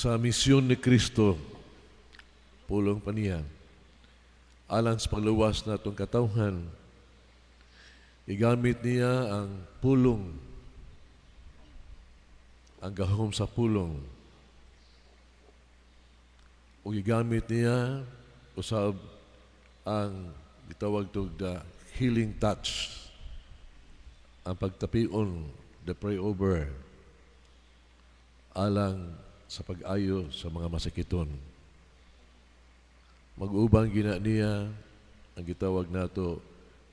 Sa misyon ni Kristo, pulong pa niya, alang sa pagluwas natong katawhan, igamit niya ang pulong, ang gahom sa pulong. Ug gigamit niya usab ang gitawag tog the healing touch, ang pagtapion, the pray over, alang sa pag-ayo sa mga masakiton. Mag-uban gina niya ang gitawag nato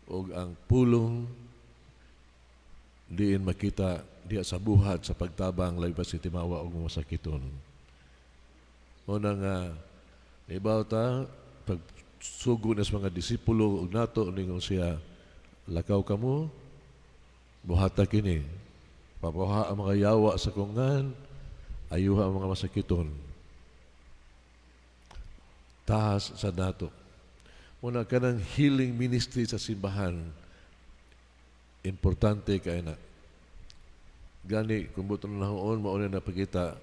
og ang pulong diin makita diha sa buhat sa pagtabang labi pa sa timawa og masakiton. Mao na nga naibaw ta pagsugo na sa mga disipulo ug nato, ningon siya, "Lakaw kamo, buhata kini. Papaha ang mga yawa sa akong ngan, ayuha ang mga masakiton." Tahas sa nato. Mao na kanang healing ministry sa simbahan, importante kay na. Gani, kung buton na huon, mao na napakita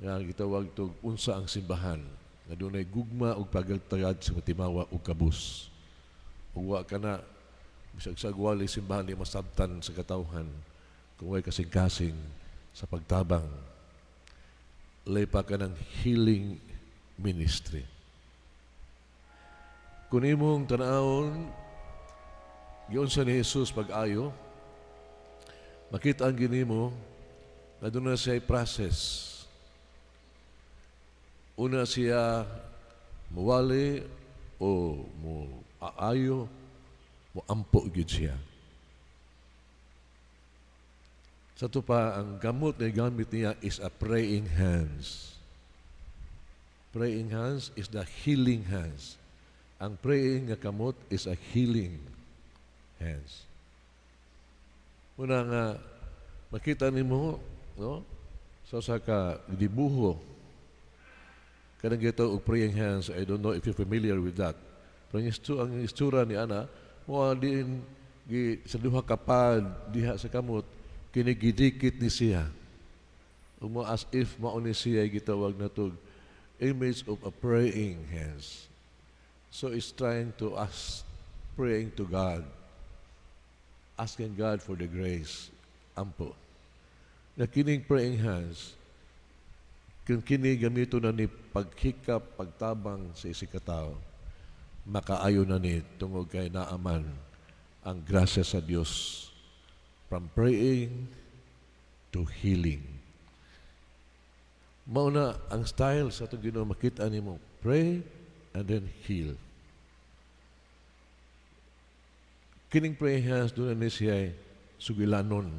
nga gitawag tog unsa ang simbahan nga dunay gugma ug pagtagad sa timawa ug kabus. Ug wa kana bisag sa wali simbahan di masabtan sa katawhan kung way kasing-kasing sa pagtabang, lahi pa kanang healing ministry. Kung imong tanawon, giunsa ni Jesus pag-ayo, makita ang ginimo nga doon na siya process. Una siya muwali o mo aayo, mo ampo gyud siya. Sa ato pa, ang gamot na gamit niya is a praying hands. Praying hands is the healing hands. Ang praying nga kamot is a healing hands. Mao na nga, makita nimo, no? Sa usa ka dibuho, kanang gito og praying hands, I don't know if you're familiar with that. Pero ang istura ni ana, mo diin gi sa duha ka pad diha sa kamot, kini gidikit ni siya. Ug mo as if mao ni siya gitawag natog image of a praying hands. So it's trying to ask, praying to God, asking God for the grace. Ampo. Na kining praying hands, kung kini gamito na ni paghikap, pagtabang sa isig ka tao, makaayo na ni tungod kay naaman ang grasya sa Dios from praying to healing. Mao na ang style sa atong Ginoo, makita nimo, pray and then heal. Kining praying hands doon na ni siya sugilanon.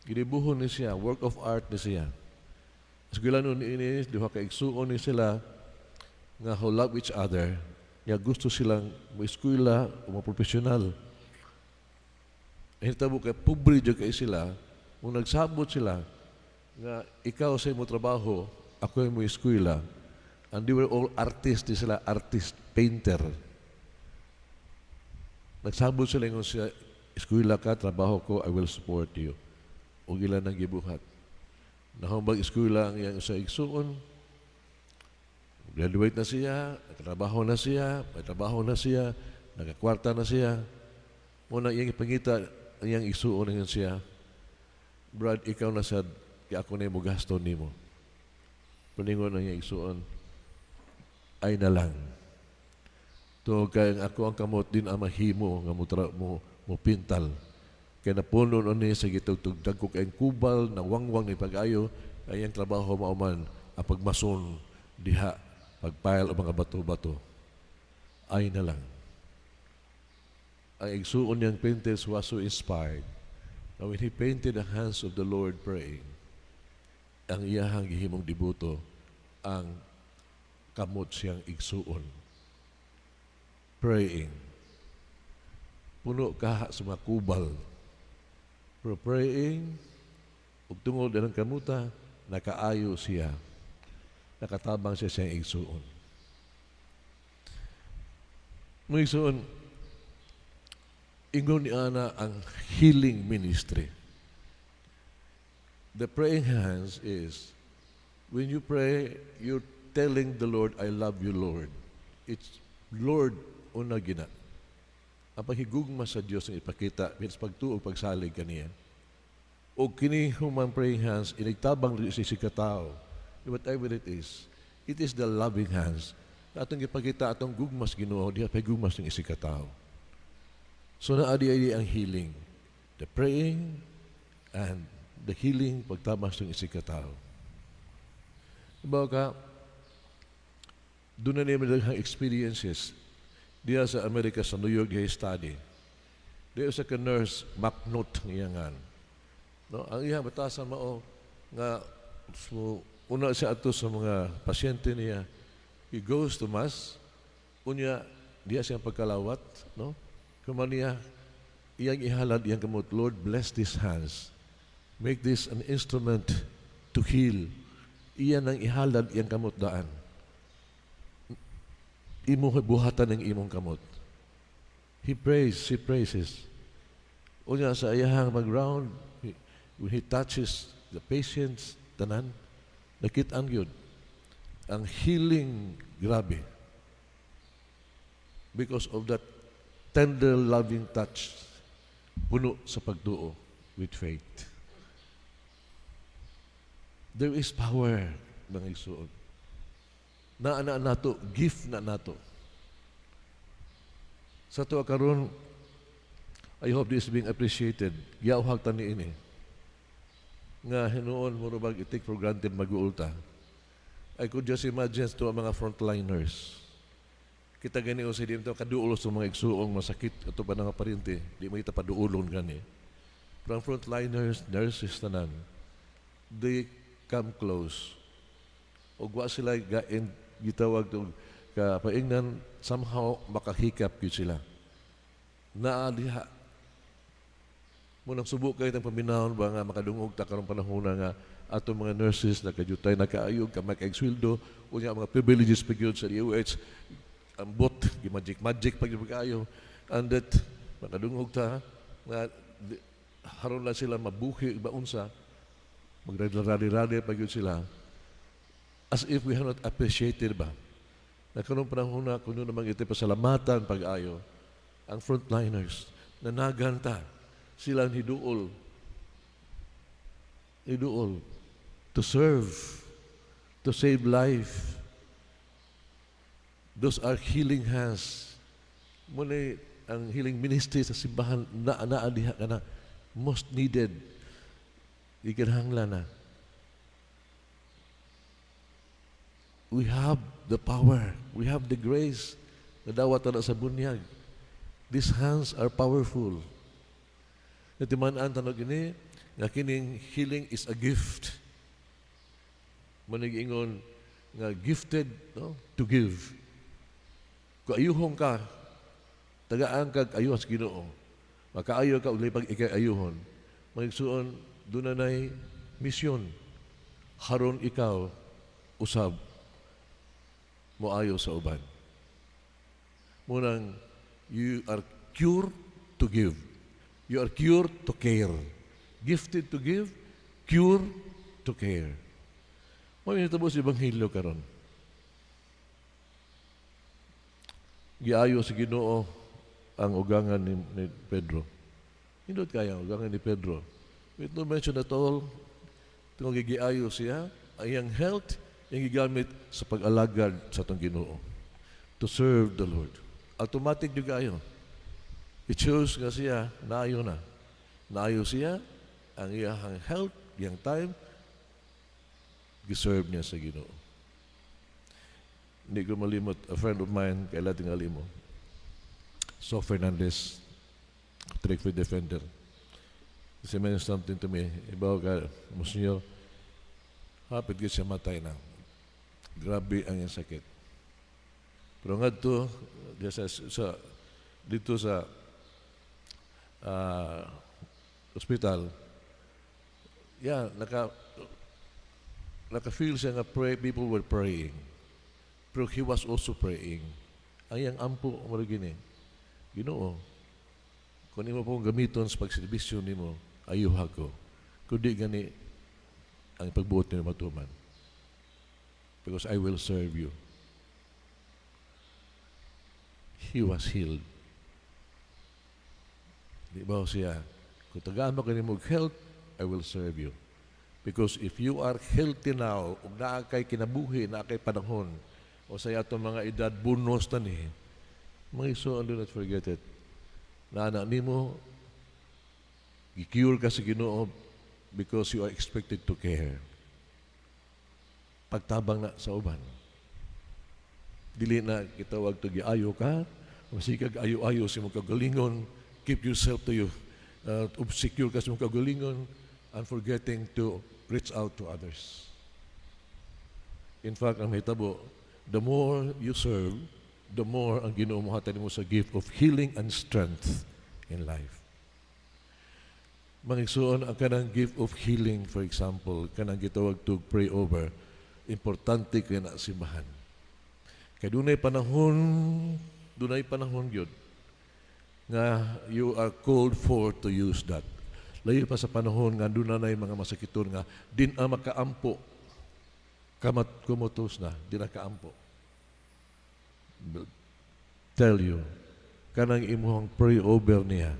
Ginibuhon ni siya, work of art ni siya. Sugilanon ni duha ka igsuon ni sila nga who love each other, nga gusto silang mo eskwela o mo profesional. Hitabo kay pobre jud kay sila, kung nagsabot sila nga ikaw sa imo trabaho, ako mo eskwela, and they were all artists, di sila artist, painter. Nagsabot sila ingon siya, "Eskwela ka, trabaho ko, I will support you." Ug ila nang gibuhat. Nahumbag eskwela ang iyang sa igsuon, graduate na siya, nagtrabaho na siya, may trabaho na siya, nagakwarta na siya. Mao na iyang ipangita, ang iyang igsuon ingon siya, "Brad, ikaw na sad, kay ako na mo gasto nimo." Paningon ang iyang igsuon, "Ay na lang. Tungod kay ang ako ang kamot din ang mahimo nga mo pintal. Kay napuno na ni sa gitugtog dagko kay kubal na wangwang ni pag-ayo kay ang trabaho mao man ang pagmason diha, pagpile og mga bato-bato. Ay na lang." Ang igsuon niyang painters was so inspired. Now when he painted the hands of the Lord praying, ang iyahang gihimong dibuto ang kamot siyang igsuon. Praying. Puno kaha sa mga kubal. Pero praying, ug tungod ang kamuta, nakaayo siya. Nakatabang siya siyang igsuon. Mga igsuon, ingon ni ana ang healing ministry. The praying hands is When you pray, you're telling the Lord, "I love you, Lord." It's Lord una gina. Ang paghigugma sa Dios ang ipakita sa pagtuo, pagsalig kaniya. O kini human praying hands, inigtabang sa katao. Whatever it is the loving hands. Atong ipakita atong gugma sa Ginoo, diha pay gugma sa isig katao. So naa di ang healing. The praying and the healing, pagtabang sa isig katao. Ibaw ka, duna niya daghang experiences diya sa Amerika, sa New York, diya study. Diya sa ka nurse, McNaught ang. No, ang iyang batasan mao nga so, una siya ato sa mga pasyente niya, he goes to mass, unya diya siyang pagkalawat, no? Kuman niya, iyang ihalad iyang kamot, "Lord, bless these hands. Make this an instrument to heal." Iyan ang ihalad iyang kamot daan. Imo buhatan ng imong kamot. He prays, he praises. Unya sa iyahang mag-round, when he touches the patients, tanan, nakit-an yun. Ang healing, grabe. Because of that tender, loving touch, puno sa pagtuo with faith. There is power, mga igsuon. Naa na nato, gift na nato. Sa ato karon, I hope this is being appreciated. Giyawhag ta niini. Nga hinuon mo bag i-take for granted mag-uulta. I could just imagine to ang mga frontliners. Kita gani o sa di to kaduol sa mga igsuong masakit ato pa nga parente, di mo kita paduolon gani. Pero ang frontliners, nurses tanan, they come close. Ug wa sila gain gitawag to ka paingnan somehow makahikap gyud sila. Naa diha. Mao nang subo kay tang paminawon ba nga makadungog ta karong panahon nga atong mga nurses nakajutay nakaayog kamay kay sweldo, unya ang mga privileges pa gyud sa DOH ambot gi-magic magic pag kaayo, and that makadungog ta nga haron lang sila mabuhi ba unsa magrali-rali pa gyud sila, as if we have not appreciated ba na karong panahon na kuno namang iti pasalamatan pag-ayo ang frontliners na naganta sila ang hiduol hiduol to serve, to save life. Those are healing hands. Muna ang healing ministry sa simbahan na naa diha kana most needed, ikinahanglan na. We have the power. We have the grace. Nadawat na sa bunyag. These hands are powerful. Natiman-an tanog ini, nga kining healing is a gift. Manig-ingon nga gifted, no, to give. Kung ayuhon ka, tagaan kag ayuhan sa Ginoo. Makaayo ka og pag ikay ayuhon. Magigsuon, duna nay misyon. Haron ikaw usab moayo sa uban. Munang you are cure to give. You are cure to care. Gifted to give, cure to care. Mao nitabo sa Ebanghelyo karon. Giayo sa Ginoo ang ugangan ni Pedro. Hindot kaya ang ugangan ni Pedro. With no mention at all, tungod giayo siya, ang iyang health, iyang gigamit sa pag-alagad sa atong Ginoo. To serve the Lord. Automatic yung kaayo. It shows nga siya, naayo na. Naayo siya, ang iyang health, iyang time, giserve niya sa Ginoo. Hindi ko malimot, a friend of mine, kay tingali mo, So Fernandez, trick defender. He mentioned something to me, ibaw ka, Monsignor, hapit gyud siya matay na. Grabe ang iyang sakit. Pero ngadto diya sa dito sa hospital, yeah, naka-feel siya nga pray, people were praying. Pero he was also praying. Ang iyang ampo, mao gini, "Ginoo, kung imo pong gamiton sa pagserbisyo nimo, ayuha ko. Kundi gani ang pagbuot nimo matuman." Because I will serve you." He was healed. Di ba siya, "Kung tagaan mo kani og health, I will serve you." Because if you are healthy now, ug naa kay kinabuhi, naa kay panahon, o sa atong mga edad, bunos na ni, mga igsoon, do not forget it. Naa na nimo, gi-cure ka sa Ginoo because you are expected to care. Pagtabang na sa uban. Dili na gitawag to giayo ka, masikag ayo-ayo sa imong kagalingon, keep yourself to you, secure ka sa imong kagalingon, and forgetting to reach out to others. In fact, ang mahitabo, the more you serve, the more ang Ginoo mohatag nimo sa gift of healing and strength in life. Mga igsoon, ang kanang gift of healing, for example, kanang gitawag to pray over, importante kay na simbahan. Kay dunay panahon gyud nga you are called for to use that. Layo pa sa panahon nga doon na mga masakiton nga din ang makaampo, kamat comatose na, di na kaampo. Tell you, kanang imuhang pray over niya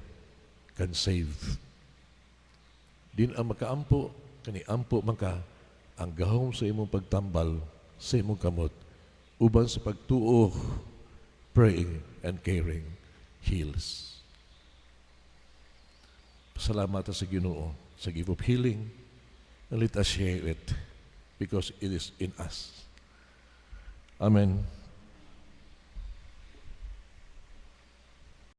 can save. Din ang makaampo, kani ampo man ka, ang gahom sa imong pagtambal sa imong kamot, uban sa pagtuo, praying and caring heals. Pasalamat sa Ginoo sa gift of healing, and let us share it because it is in us. Amen.